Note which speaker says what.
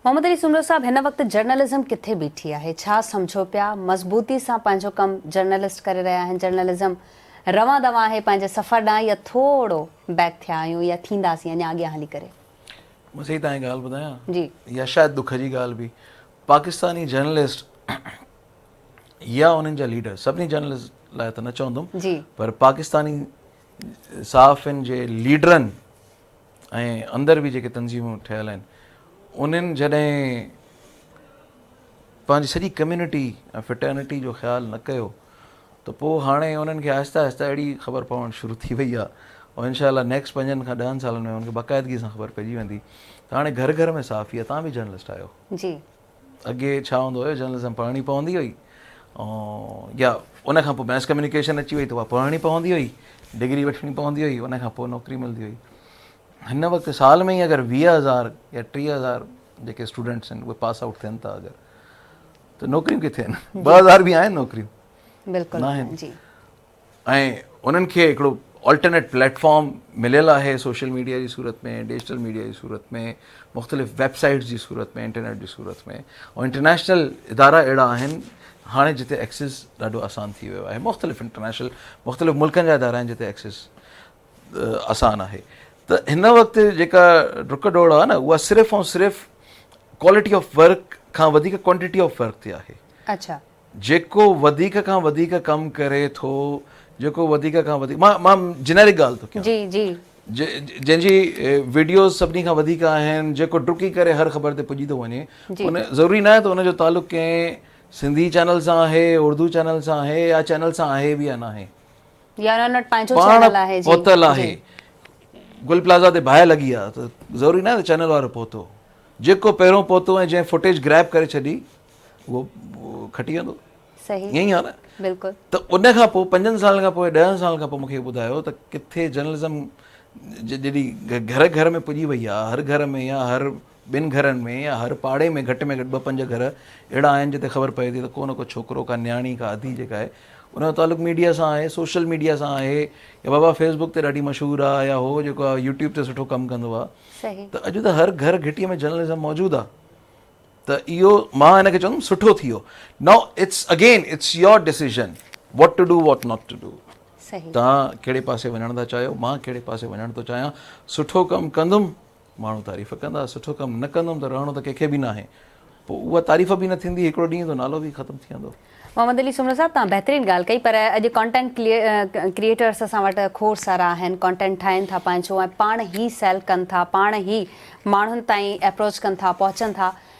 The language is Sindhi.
Speaker 1: محمد علي سومرو صاحب، هن وقت جرنلزم ڪٿي بيٺي آهي؟ ڇا سمجهو پيا مضبوطي سان پنهنجو ڪم جرنلسٽ ڪري رهيا آهن، جرنلزم روان دوان آهي پنهنجي سفر ڏانهن يا ٿورو بيڪ ٿيا آهيون يا ٿينداسين اڃا اڳيان هلي ڪري؟
Speaker 2: مان صحيح توهان کي ڳالهه ٻڌايان
Speaker 1: جي.
Speaker 2: يا شايد ڏک جي ڳالهه به، پاڪستاني جرنلسٽ يا انهن جا ليڊر، سڀني جرنلسٽ لاء ته نه چوندم
Speaker 1: جي.
Speaker 2: پر پاڪستاني صحافين جي ليڊرن ۽ اندر به جيڪي تنظيمون ٺهيل آهن، انهن جڏهن پنهنجي سڄي ڪميونٽي ۽ فٽرنٽي جو خيال نه ڪيو ته پوء هاڻي انهن کي آهستي آهستي اهڙي خبر پوڻ شروع ٿي وئي آهي ۽ انشاء الله نيڪسٽ 5 کان 10 سالن ۾ انهن کي باقاعدگي سان خبر پئجي ويندي ته هاڻي گهر گهر ۾ صحافي آهي. توهان به جرنلسٽ آهيو.
Speaker 1: جي.
Speaker 2: اڳي ڇا هوندو هيو؟ جرنلزم پڙهڻي پوندي هئي يا ان کان پوء ميس ڪميونيڪيشن اچي وئي ته اها پڙهڻي پوندي هئي، ڊگري وٺڻي پوندي هئي، ان کان پوء نوڪري ملندي هئي. هن وقت سال ۾ ئي اگر 20,000 يا 30,000 جيڪي اسٽوڊنٽس آهن، اهي پاس آئوٽ ٿين ٿا اگر، ته نوڪريون ڪٿي آهن؟ 2000 به آهن نوڪريون؟
Speaker 1: بلڪل
Speaker 2: ناهن.
Speaker 1: جي.
Speaker 2: ۽ انهن کي هڪڙو آلٽرنيٽ پليٽ فارم مليل آهي سوشل ميڊيا جي صورت ۾، ڊجيٽل ميڊيا جي صورت ۾، مختلف ويب سائيٽس جي صورت ۾، انٽرنيٽ جي صورت ۾، ۽ انٽرنيشنل ادارا اهڙا آهن هاڻي جتي ايڪسيس ڏاڍو آسان ٿي ويو آهي. مختلف انٽرنيشنل، مختلف ملڪن جا ادارا آهن جتي ايڪسيس آسان آهي. ته هن وقت جيڪا ڊڪ ڊوڙ آهي نه، اها صرف ۽ صرف ڪوالٽي آف ورڪ کان وڌيڪ ڪوانٽيٽي آف ورڪ تي آهي. جيڪو وڌيڪ کان وڌيڪ ڪم ڪري ٿو، جيڪو وڌيڪ کان وڌيڪ، مان جنرڪ ڳالهه ٿو ڪيان،
Speaker 1: جي جي
Speaker 2: جنهن جي ويڊيوز سڀني کان وڌيڪ آهن، جيڪو ڊڪي ڪري هر خبر تي پڄي ٿو وڃي، ان ضروري ناهي ته ان جو تعلق ڪنهن سنڌي چينل سان آهي، اردو چينل سان آهي يا چينل سان آهي به يا ناهي.
Speaker 1: يا انهن وٽ پنهنجو چينل آهي.
Speaker 2: پاڻ پهتل آهي. گل پلازا تي باهه لڳي آهي ته ضروري ناهي ته چينل وارو پهتو. جيڪو پهريون پهتو ۽ جنهن فوٽيج گريب ڪري ڇڏي، اهو کٽي ويندو.
Speaker 1: صحيح.
Speaker 2: ائين ئي آهي نه؟
Speaker 1: بلڪل.
Speaker 2: ته ان کان پوء 5 سالن کان پوء، 10 سالن کان پوء مون کي ٻڌايو ته ڪٿي جرنلزم جڏهن گهر گهر ۾ پڄي وئي آهي، هر گهر ۾ يا هر ٻن گهرن ۾ يا هر پاڙي ۾ گهٽ ۾ گهٽ ٻه پنج گهر اهڙا آهن جتي خبر پئي ٿي ته ڪو نه ڪو ڇوڪرو، ڪا نياڻي، ڪا ادي جيڪا آهي، ان جو تعلق ميڊيا سان آهي، سوشل ميڊيا سان آهي، يا بابا فيس بڪ تي ڏاڍي مشهور آهي يا هو جيڪو آهي يوٽيوب تي سٺو ڪم ڪندو آهي. ته اڄ ته هر گهر گهٽيء ۾ جرنلزم موجود آهي. ته اهو مان هن کي چوندم سٺو ٿي ويو. Now it's again it's your decision what to do, what not to do. توهان ڪهڙي پاسي وڃڻ ٿا چاهيو، مان ڪهڙي پاسي وڃڻ ٿو چاهيان. سٺو ڪم ڪندم، ماڻهو تعريف ڪندا، سٺو ڪم نه ڪندم ته رهڻو ته ڪنهن کي به ناهي، پوء اها تعريف به نه ٿيندي، هڪڙو ڏينهن ته نالو به ختم ٿي ويندو.
Speaker 1: محمد علي سومرو صاحب، توهان بهترين ڳالهه ڪئي، پر اڄ ڪانٽينٽ ڪريئيٽرس اسان وٽ کوڙ سارا آهن، ڪانٽينٽ ٺاهين ٿا پنهنجو ۽ پاڻ ئي سيل ڪن ٿا، پاڻ ئي ماڻهن تائين اپروچ ڪن ٿا، پهچن ٿا.